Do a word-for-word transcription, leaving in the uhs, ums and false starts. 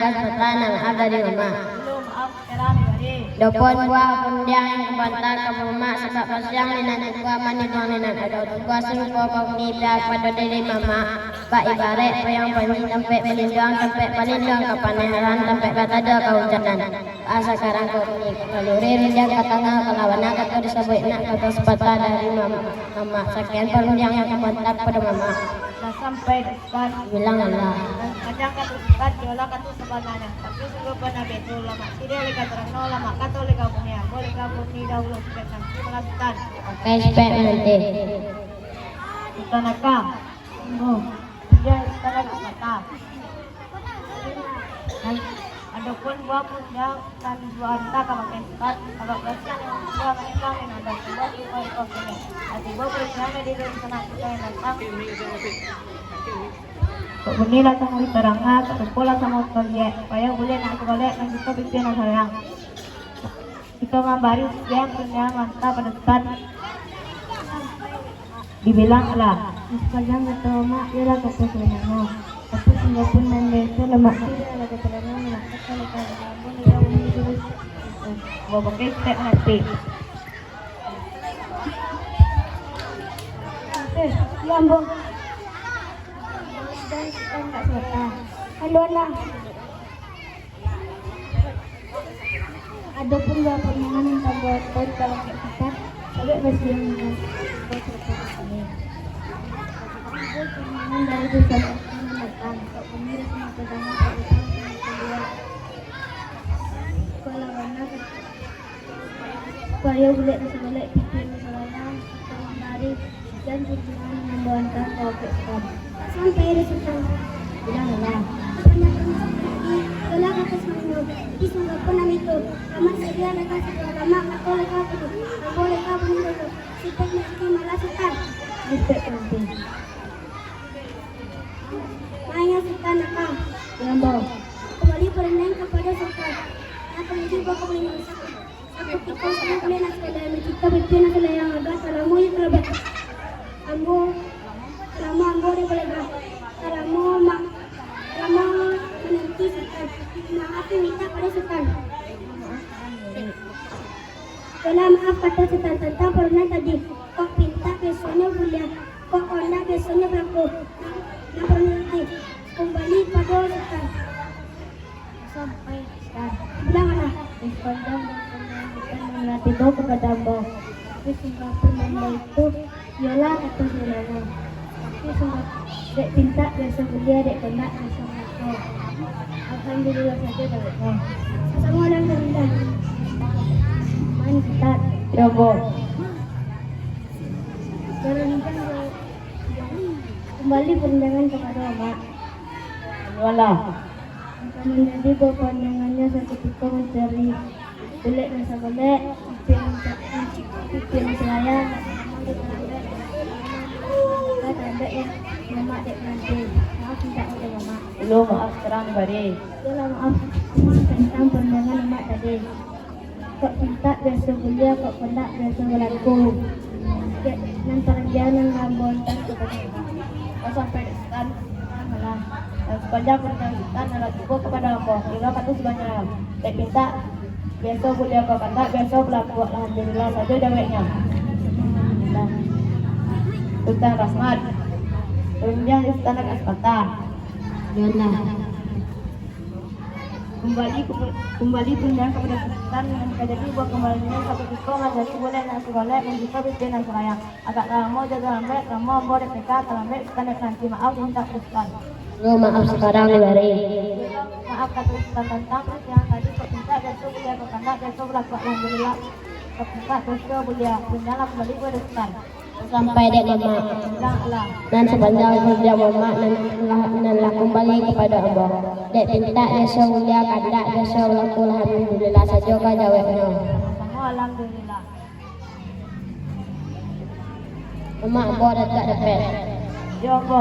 Kasempatan nan maaf dari mamak. Dopon buah pundiang yang kubanta ka mamak, sabab pasiang di nan tumbuah, manibuang di nan ado. Tumbuah sarupo kami pihak pado diri mamak, bak ibaraik payuang panji, tampek balinduang, tampek balinduang ka paneh haram, tampek batado ka hujanan. Baa sakarang ko kami, ka laluri rundiang ka tangah, ka lawanan kato disabuik nak, kato sapatah dari mamak. Sakian parundiang yang kubanta pado mamak. Lah sampai. Bilang lah. Nan sapanjang kato Sutan, iyolah kato sabananyo. Tapi sungguahpun nan baitu, lamak siriah lai ka tarang, lamak kato lai ka bunyi, ambo lai ka bunyi dahulu, supayo nanti malah Sutan. Oke, supayo nanti. Sutan Akang. Ambo. Iyo, Sutan Akang kata. Nan, adopun buah pundiang, Nan duo anta ka makan Sutan, sabab basiang nan duo manimbang nan ado, tumbuah sarupo iko kini. Lah tibo parincian dari dunsanak kito nan datang. Kok bunyi lah sangaruih tarang, kok rupo lah samo kaliek, payah buliah nak sagolek, nan kito pimpin nan sayang. Kito mambari sakian pundiang mantap pado Sutan. Dibilang lah. Sapanjang kato mamak, iyolah kato sabananyo. Tapi sungguahpun nan baitu, lamak siriah lai ka tarang, lamak kato lai ka bunyi, ambo lai ka bunyi dahulu. Ambo pakai step nanti. Eh, iyo ambo. Haluan lah. Adopun buah pundiang nan ka ambo taruih ka bakeh Sutan, sabab basiang nan ado, tumbuah sarupo iko kini. Buah pundiang dari dunsanak kito nan datang, kok bunyi lah samo tadanga, kok rupo lah samo kaliek. Kok lawanan, payah buliah nak sagolek, pimpin nan sayang, kito mambari. Jan tuntungan nan ambo anta ka bakeh Sutan. Sampai di Sutan. Bilang lah. Sapanjang tadi, iyolah kato sabananyo. Tapi sungguahpun nan baitu, lamak siriah lai ka tarang, lamak kato lai ka bunyi, ambo lai ka bunyi dahulu, supayo nanti malah Sutan. Respect nanti. Maaf Sutan Akang. Iyo ambo. Kumbali parundiang kapado Sutan. Nan ka manjadi buah kabahagiaan Sutan. Sakutiko sanak buliah nak sagolek, mancipta pimpin nan sayang, agak talamo iyo talabek. Ambo, talamo ambo dek kolega, talamo ma-, talamo mananti Sutan. Maaf mintak pado Sutan. Iyolah maaf kato Sutan tantang parundiang tadi. Kok pintak biasonyo buliah, kok kandak biasonyo balaku. Nan, nan parundiang tadi kumbali pado Sutan. Sampai Sutan. Bilang lah. Di sapanjang buah pundiang Sutan nan lah tibo kapado ambo. Tapi sungguahpun nan baitu, iyolah kato sabananyo. Tapi sungguah, dek pintak biaso buliah, dek kandak biaso balaku. Alhamdulillah sajo jaweknyo. Samo alhamdulillah. Mantap. Yo, ambo. Barundiang, kumbali parundiangan kapado mamak. Ayolah. Nan ka manjadi buah parundiangannyo sakutiko mancari bulek nan sagolek, pimpin nan sa-, pimpin nan salayang, talamo talabek, talabek dek mamak dek mananti. Maaf mintak pado mamak. Iyo, maaf sakarang dibari. Iyolah maaf tantang parundiangan mamak tadi. Kok pintak biaso buliah, kok kandak biaso balaku. Dek nan parundiangan nan ambo anta kapado mamak. Kok sampai dek Sutan, alah. Nan sapanjang parundiangan Sutan nan lah tibo kapado ambo, iyolah kato sabananyo. Dek pintak biaso buliah, kok kandak biaso balaku. Alhamdulillah sajo jaweknyo. Sutan Rahmat. Parundiang di Sutan agak sapatah. Iyolah. Kumbali, kumbali parundiangan kapado Sutan, nan ka jadi buah kumbalian sakutiko manjadi bulek nan sagolek, mancipta pimpin nan salayang. Agak talamo jo talabek, talamo ambo dek peka, talabek Sutan dek mananti. Maaf mintak pado Sutan. Yo, maaf sakarang dibari. Maaf kato Sutan tantang parundiangan tadi, kok pintak biaso buliah, kok kandak biaso balaku. Alhamdulillah, kok pintak biaso buliah, parundiangan lah kumbali kapado Sutan. Sampai dek mamak. Nan sapanjang parundiangan mamak nan lah, nan lah kumbali kapado ambo. Dek pintak biaso buliah, kandak biaso balaku. Alhamdulillah sajo ka jaweknyo. Samo alhamdulillah. Mamak, ambo dapek, dapek. Yo, ambo.